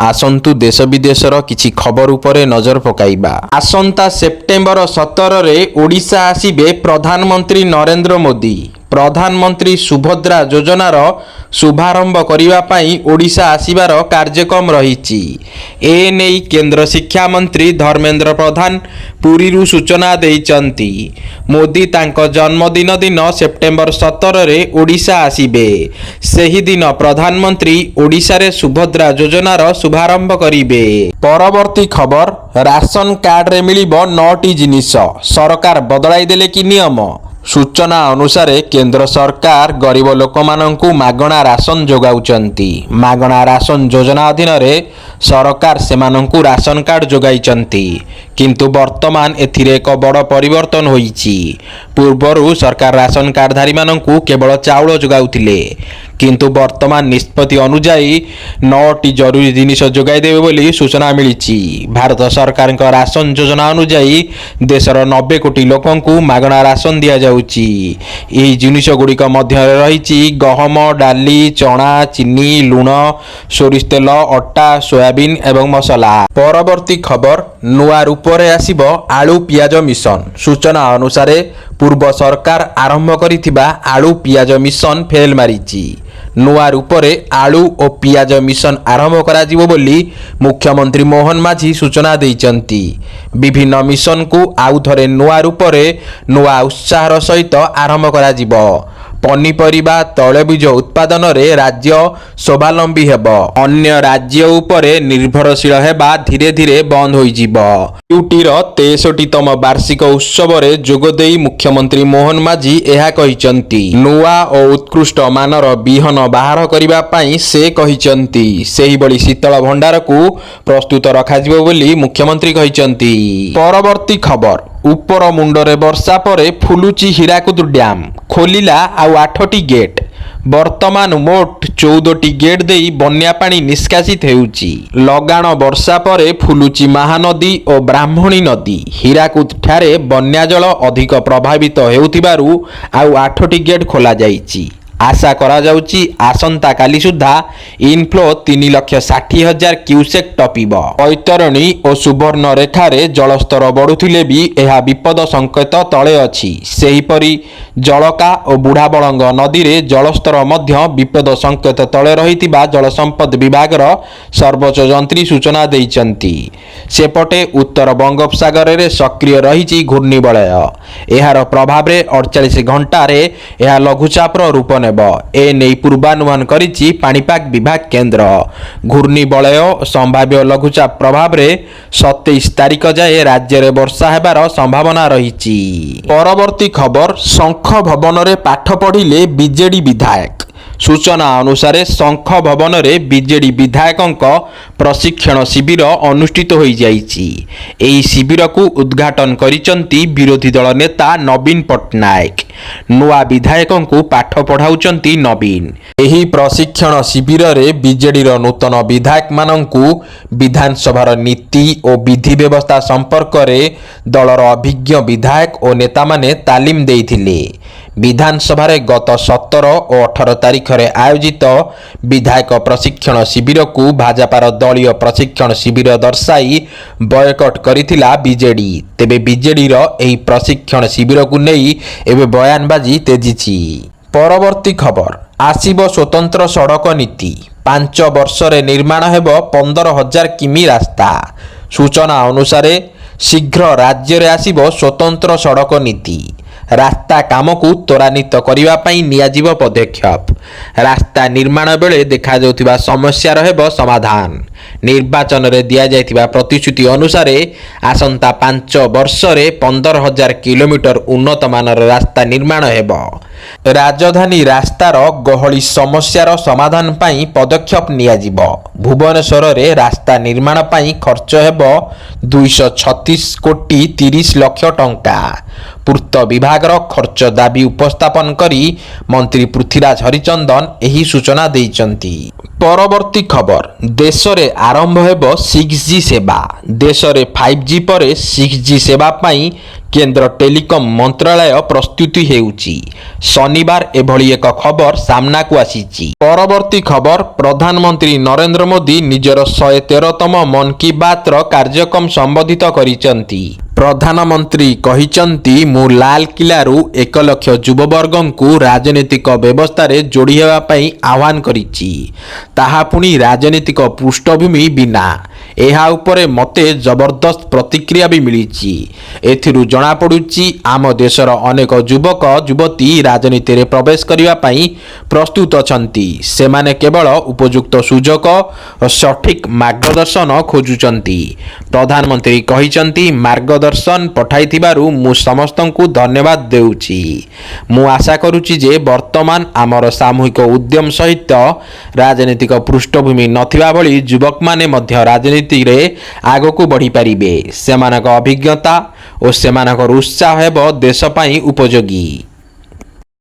ଆସନ୍ତୁ ଦେଶ ବିଦେଶର କିଛି ଖବର ଉପରେ ନଜର ପକାଇବା। ଆସନ୍ତା ସେପ୍ଟେମ୍ବର 17ରେ ଓଡ଼ିଶା ଆସିବେ ପ୍ରଧାନମନ୍ତ୍ରୀ ନରେନ୍ଦ୍ର ମୋଦି। ପ୍ରଧାନମନ୍ତ୍ରୀ ସୁଭଦ୍ରା ଯୋଜନାର ଶୁଭାରମ୍ଭ କରିବା ପାଇଁ ଓଡ଼ିଶା ଆସିବାର କାର୍ଯ୍ୟକ୍ରମ ରହିଛି। ଏ ନେଇ କେନ୍ଦ୍ର ଶିକ୍ଷାମନ୍ତ୍ରୀ ଧର୍ମେନ୍ଦ୍ର ପ୍ରଧାନ ପୁରୀରୁ ସୂଚନା ଦେଇଛନ୍ତି। ମୋଦି ତାଙ୍କ ଜନ୍ମଦିନ ଦିନ ସେପ୍ଟେମ୍ବର 17ରେ ଓଡ଼ିଶା ଆସିବେ। ସେହିଦିନ ପ୍ରଧାନମନ୍ତ୍ରୀ ଓଡ଼ିଶାରେ ସୁଭଦ୍ରା ଯୋଜନାର ଶୁଭାରମ୍ଭ କରିବେ। ପରବର୍ତ୍ତୀ ଖବର, ରାସନ କାର୍ଡରେ ମିଳିବ ନଅଟି ଜିନିଷ, ସରକାର ବଦଳାଇ ଦେଲେ କି ନିୟମ? ସୂଚନା ଅନୁସାରେ, କେନ୍ଦ୍ର ସରକାର ଗରିବ ଲୋକମାନଙ୍କୁ ମାଗଣା ରାସନ ଯୋଗାଉଛନ୍ତି। ମାଗଣା ରାସନ ଯୋଜନା ଅଧୀନରେ ସରକାର ସେମାନଙ୍କୁ ରାସନ କାର୍ଡ ଯୋଗାଇଛନ୍ତି। କିନ୍ତୁ ବର୍ତ୍ତମାନ ଏଥିରେ ଏକ ବଡ଼ ପରିବର୍ତ୍ତନ ହୋଇଛି। ପୂର୍ବରୁ ସରକାର ରାସନ କାର୍ଡଧାରୀମାନଙ୍କୁ କେବଳ ଚାଉଳ ଯୋଗାଉଥିଲେ। କିନ୍ତୁ ବର୍ତ୍ତମାନ ନିଷ୍ପତ୍ତି ଅନୁଯାୟୀ ନଅଟି ଜରୁରୀ ଜିନିଷ ଯୋଗାଇ ଦେବେ ବୋଲି ସୂଚନା ମିଳିଛି। ଭାରତ ସରକାରଙ୍କ ରାସନ ଯୋଜନା ଅନୁଯାୟୀ ଦେଶର 90 କୋଟି ଲୋକଙ୍କୁ ମାଗଣା ରାସନ ଦିଆଯାଉଛି। ଏହି ଜିନିଷଗୁଡ଼ିକ ମଧ୍ୟରେ ରହିଛି ଗହମ, ଡାଲି, ଚଣା, ଚିନି, ଲୁଣ, ସୋରିଷ ତେଲ, ଅଟା, ସୋୟାବିନ୍ ଏବଂ ମସଲା। ପରବର୍ତ୍ତୀ ଖବର, ନୂଆ ରୂପରେ ଆସିବ ଆଳୁ ପିଆଜ ମିଶନ। ସୂଚନା ଅନୁସାରେ, ପୂର୍ବ ସରକାର ଆରମ୍ଭ କରିଥିବା ଆଳୁ ପିଆଜ ମିଶନ ଫେଲ୍ ମାରିଛି। ନୂଆ ରୂପରେ ଆଳୁ ଓ ପିଆଜ ମିଶନ ଆରମ୍ଭ କରାଯିବ ବୋଲି ମୁଖ୍ୟମନ୍ତ୍ରୀ ମୋହନ ମାଝୀ ସୂଚନା ଦେଇଛନ୍ତି। ବିଭିନ୍ନ ମିଶନକୁ ଆଉଥରେ ନୂଆ ରୂପରେ, ନୂଆ ଉତ୍ସାହର ସହିତ ଆରମ୍ଭ କରାଯିବ। ପନିପରିବା, ତୈଳବୀଜ ଉତ୍ପାଦନରେ ରାଜ୍ୟ ସ୍ୱାବଲମ୍ବୀ ହେବ। ଅନ୍ୟ ରାଜ୍ୟ ଉପରେ ନିର୍ଭରଶୀଳ ହେବା ଧୀରେ ଧୀରେ ବନ୍ଦ ହୋଇଯିବ। ୟୁଟିର 63ତମ ବାର୍ଷିକ ଉତ୍ସବରେ ଯୋଗଦେଇ ମୁଖ୍ୟମନ୍ତ୍ରୀ ମୋହନ ମାଝୀ ଏହା କହିଛନ୍ତି। ନୂଆ ଓ ଉତ୍କୃଷ୍ଟ ମାନର ବିହନ ବାହାର କରିବା ପାଇଁ ସେ କହିଛନ୍ତି। ସେହିଭଳି ଶୀତଳ ଭଣ୍ଡାରକୁ ପ୍ରସ୍ତୁତ ରଖାଯିବ ବୋଲି ମୁଖ୍ୟମନ୍ତ୍ରୀ କହିଛନ୍ତି। ପରବର୍ତ୍ତୀ ଖବର, ଉପର ମୁଣ୍ଡରେ ବର୍ଷା ପରେ ଫୁଲୁଛି ହୀରାକୁଦ ଡ୍ୟାମ, ଖୋଲିଲା ଆଉ ଆଠଟି ଗେଟ୍। ବର୍ତ୍ତମାନ ମୋଟ 14ଟି ଗେଟ୍ ଦେଇ ବନ୍ୟା ପାଣି ନିଷ୍କାସିତ ହେଉଛି। ଲଗାଣ ବର୍ଷା ପରେ ଫୁଲୁଛି ମହାନଦୀ ଓ ବ୍ରାହ୍ମଣୀ ନଦୀ। ହୀରାକୁଦ ଠାରେ ବନ୍ୟା ଜଳ ଅଧିକ ପ୍ରବାହିତ ହେଉଥିବାରୁ ଆଉ ଆଠଟି ଗେଟ୍ ଖୋଲାଯାଇଛି। ଆଶା କରାଯାଉଛି, ଆସନ୍ତାକାଲି ସୁଦ୍ଧା ଇନଫ୍ଲୋ 3,60,000 କ୍ୟୁସେକ୍ ଟପିବ। ବୈତରଣୀ ଓ ସୁବର୍ଣ୍ଣରେଖାରେ ଜଳସ୍ତର ବଢ଼ୁଥିଲେ ବି ଏହା ବିପଦ ସଂକେତ ତଳେ ଅଛି। ସେହିପରି ଜଳକା ଓ ବୁଢ଼ାବଳଙ୍ଗ ନଦୀରେ ଜଳସ୍ତର ମଧ୍ୟ ବିପଦ ସଂକେତ ତଳେ ରହିଥିବା ଜଳସମ୍ପଦ ବିଭାଗର ସର୍ବୋଚ୍ଚ ଯନ୍ତ୍ରୀ ସୂଚନା ଦେଇଛନ୍ତି। ସେପଟେ ଉତ୍ତର ବଙ୍ଗୋପସାଗରରେ ସକ୍ରିୟ ରହିଛି ଘୂର୍ଣ୍ଣିବଳୟ। ଏହାର ପ୍ରଭାବରେ 48 ଘଣ୍ଟାରେ ଏହା ଲଘୁଚାପର ରୂପ ନେବ। ଏ ନେଇ ପୂର୍ବାନୁମାନ କରିଛି ପାଣିପାଗ ବିଭାଗ କେନ୍ଦ୍ର। ଘୂର୍ଣ୍ଣିବଳୟ ଓ ସମ୍ଭାବ୍ୟ ଲଘୁଚାପ ପ୍ରଭାବରେ 27 ତାରିଖ ଯାଏ ରାଜ୍ୟରେ ବର୍ଷା ହେବାର ସମ୍ଭାବନା ରହିଛି। ପରବର୍ତ୍ତୀ ଖବର, ଶଙ୍ଖ ଭବନରେ ପାଠ ପଢ଼ିଲେ ବିଜେଡି ବିଧାୟକ। ସୂଚନା ଅନୁସାରେ, ଶଙ୍ଖ ଭବନରେ ବିଜେଡି ବିଧାୟକଙ୍କ ପ୍ରଶିକ୍ଷଣ ଶିବିର ଅନୁଷ୍ଠିତ ହୋଇଯାଇଛି। ଏହି ଶିବିରକୁ ଉଦ୍ଘାଟନ କରିଛନ୍ତି ବିରୋଧୀ ଦଳ ନେତା ନବୀନ ପଟ୍ଟନାୟକ। ନୂଆ ବିଧାୟକଙ୍କୁ ପାଠ ପଢ଼ାଉଛନ୍ତି ନବୀନ। ଏହି ପ୍ରଶିକ୍ଷଣ ଶିବିରରେ ବିଜେଡିର ନୂତନ ବିଧାୟକମାନଙ୍କୁ ବିଧାନସଭାର ନୀତି ଓ ବିଧି ବ୍ୟବସ୍ଥା ସମ୍ପର୍କରେ ଦଳର ଅଭିଜ୍ଞ ବିଧାୟକ ଓ ନେତାମାନେ ତାଲିମ ଦେଇଥିଲେ। ବିଧାନସଭାରେ ଗତ 17 ଓ 18 ତାରିଖରେ ଆୟୋଜିତ ବିଧାୟକ ପ୍ରଶିକ୍ଷଣ ଶିବିରକୁ ଭାଜପାର ଦଳୀୟ ପ୍ରଶିକ୍ଷଣ ଶିବିର ଦର୍ଶାଇ ବୟକଟ୍ କରିଥିଲା ବିଜେଡି। ତେବେ ବିଜେଡିର ଏହି ପ୍ରଶିକ୍ଷଣ ଶିବିରକୁ ନେଇ ଏବେ ବୟାନବାଜି ତେଜିଛି। ପରବର୍ତ୍ତୀ ଖବର, ଆସିବ ସ୍ୱତନ୍ତ୍ର ସଡ଼କ ନୀତି, 5 ବର୍ଷରେ ନିର୍ମାଣ ହେବ 15,000 କିମି ରାସ୍ତା। ସୂଚନା ଅନୁସାରେ, ଶୀଘ୍ର ରାଜ୍ୟରେ ଆସିବ ସ୍ୱତନ୍ତ୍ର ସଡ଼କ ନୀତି। ରାସ୍ତା କାମକୁ ତ୍ୱରାନ୍ୱିତ କରିବା ପାଇଁ ନିଆଯିବ ପଦକ୍ଷେପ। ରାସ୍ତା ନିର୍ମାଣ ବେଳେ ଦେଖାଦେଉଥିବା ସମସ୍ୟାର ହେବ ସମାଧାନ। ନିର୍ବାଚନରେ ଦିଆଯାଇଥିବା ପ୍ରତିଶ୍ରୁତି ଅନୁସାରେ ଆସନ୍ତା 5 ବର୍ଷରେ 15,000 କିଲୋମିଟର ଉନ୍ନତମାନର ରାସ୍ତା ନିର୍ମାଣ ହେବ। ରାଜଧାନୀ ରାସ୍ତାର ଗହଳି ସମସ୍ୟାର ସମାଧାନ ପାଇଁ ପଦକ୍ଷେପ ନିଆଯିବ। ଭୁବନେଶ୍ୱରରେ ରାସ୍ତା ନିର୍ମାଣ ପାଇଁ ଖର୍ଚ୍ଚ ହେବ 236 କୋଟି 30 ଲକ୍ଷ ଟଙ୍କା। ପୂର୍ତ୍ତ ବିଭାଗର ଖର୍ଚ୍ଚ ଦାବି ଉପସ୍ଥାପନ କରି ମନ୍ତ୍ରୀ ପୃଥ୍ୱୀରାଜ ହରିଚନ୍ଦନ ଏହି ସୂଚନା ଦେଇଛନ୍ତି। ପରବର୍ତ୍ତୀ ଖବର, ଦେଶରେ ଆରମ୍ଭ ହେବ 6G ସେବା। ଦେଶରେ 5G ପରେ 6G ସେବା ପାଇଁ କେନ୍ଦ୍ର ଟେଲିକମ୍ ମନ୍ତ୍ରାଳୟ ପ୍ରସ୍ତୁତି ହେଉଛି। ଶନିବାର ଏଭଳି ଏକ ଖବର ସାମ୍ନାକୁ ଆସିଛି। ପରବର୍ତ୍ତୀ ଖବର, ପ୍ରଧାନମନ୍ତ୍ରୀ ନରେନ୍ଦ୍ର ମୋଦି ନିଜର 113ତମ ମନ୍ କି ବାତ୍ର କାର୍ଯ୍ୟକ୍ରମ ସମ୍ବୋଧିତ କରିଛନ୍ତି। ପ୍ରଧାନମନ୍ତ୍ରୀ କହିଛନ୍ତି, ମୁଁ ଲାଲକିଲ୍ଲାରୁ 1 ଲକ୍ଷ ଯୁବବର୍ଗଙ୍କୁ ରାଜନୈତିକ ବ୍ୟବସ୍ଥାରେ ଯୋଡ଼ି ହେବା ପାଇଁ ଆହ୍ୱାନ କରିଛି। ତାହା ପୁଣି ରାଜନୈତିକ ପୃଷ୍ଠଭୂମି ବିନା। ଏହା ଉପରେ ମୋତେ ଜବରଦସ୍ତ ପ୍ରତିକ୍ରିୟା ବି ମିଳିଛି। ଏଥିରୁ ଜଣାପଡ଼ୁଛି, ଆମ ଦେଶର ଅନେକ ଯୁବକ ଯୁବତୀ ରାଜନୀତିରେ ପ୍ରବେଶ କରିବା ପାଇଁ ପ୍ରସ୍ତୁତ ଅଛନ୍ତି। ସେମାନେ କେବଳ ଉପଯୁକ୍ତ ସୁଯୋଗ ଓ ସଠିକ୍ ମାର୍ଗଦର୍ଶନ ଖୋଜୁଛନ୍ତି। ପ୍ରଧାନମନ୍ତ୍ରୀ କହିଛନ୍ତି, ମାର୍ଗଦର୍ଶନ ପଠାଇଥିବାରୁ ମୁଁ ସମସ୍ତଙ୍କୁ ଧନ୍ୟବାଦ ଦେଉଛି। ମୁଁ ଆଶା କରୁଛି ଯେ ବର୍ତ୍ତମାନ ଆମର ସାମୂହିକ ଉଦ୍ୟମ ସହିତ ରାଜନୈତିକ ପୃଷ୍ଠଭୂମି ନଥିବା ଭଳି ଯୁବକମାନେ ମଧ୍ୟ ରାଜନୀତିରେ ଆଗକୁ ବଢ଼ିପାରିବେ। ସେମାନଙ୍କ ଅଭିଜ୍ଞତା ଓ ସେମାନଙ୍କର ଉତ୍ସାହ ହେବ ଦେଶ ପାଇଁ ଉପଯୋଗୀ।